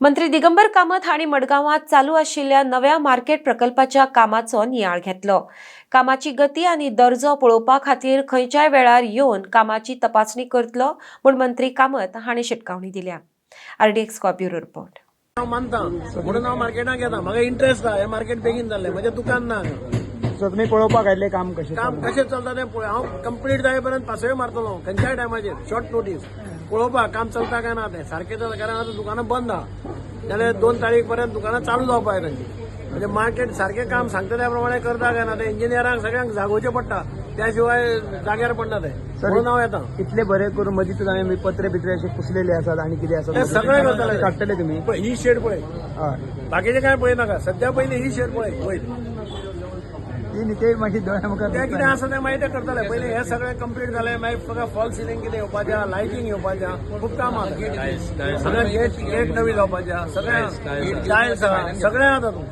मंत्री दिगंबर कामत हांणी मडगांवांत चालू आशिल्ल्या नव्या मार्केट प्रकल्पाच्या कामाचो नियाळ घेतलो. कामाची गती आनी दर्जो पळोवपा खातीर खंयच्याय वेळार येवन कामाची तपासणी करतलो म्हूण मंत्री कामत हांणी शिटकावणी दिल्या. RDX bureau report. हांव मानता म्हणून हांव मार्केटाक येता. म्हाका इंट्रस्ट आहा, हें मार्केट बेगीन जाल्लें. म्हजें दुकान ना हांगा. सो तुमी पळोवपाक आयिल्लें काम कशें? काम कशें चलता तें पळय. हांव कंप्लीट जाय पर्यंत पासयो मारतलो खंयच्याय टायमाचेर, शॉर्ट नोटीस, पळोवपाक काम चलता काय ना तें सारकें चलता. कारण आतां दुकानां बंद आहा, जाल्यार 2 तारीख पर्यंत दुकानां चालू जावपाक जाय तांची. म्हणजे मार्केट सारकें काम सांगता त्या प्रमाणे करता काय ना तें इंजिनियरांक सगळ्यांक जागोवचें पडटा, त्या शिवाय जाग्यार पडना तें. म्हणून हांव येता. इतले बरे करून मदींच हांवें पत्रे बित्रे अशे पुसलेले आसात आणि कितें आसा? ते सगळें करतले. काडटले तुमी? पळय, ही शेड पळय. हय. बाकीचें काय पळय नाका, सध्या पयलीं ही शेड पळय वयर. ती न्ही, ते मागीर दोळ्या मुखार ते कितें आसा तें मागीर ते करतले. पयलीं हें सगळें कंप्लीट जालें, मागीर फक्त फॉल सिलींग कितें येवपाचें आहा, लायटींग येवपाचें आहा, खूब काम आहा. सगळें गेट गेट नवी जावपाचें आहा, सगळें टायल्स आहा, सगळें आहा तातूंत.